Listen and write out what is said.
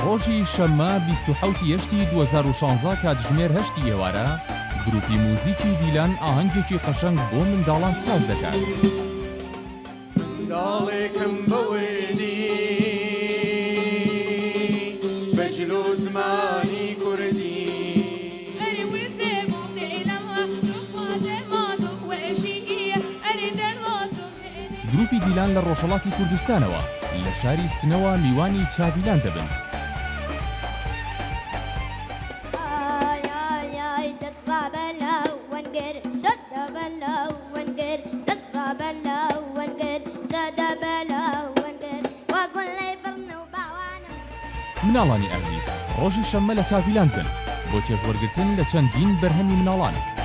ڕۆژی شەممە 27 ی هەشتی 2016 کاتژمێر هەشتی ئێوارە گروپی موزیکی دیلان ئاهەنگێکی قەشەنگ بۆ منداڵان ساز دەکات. منداڵێکم بە وردی بە جل و زمانی کوردی. گروپی دیلان لە ڕۆژهەڵاتی کوردستانەوە لە شاری سنەوە میوانی چاڤیلان دەبن. مناڵانی ئازیز ڕۆژی شەممە لە چاڤیلاند بن بۆ چێژوەرگرتن لە چەندین بەرهەمی مناڵان.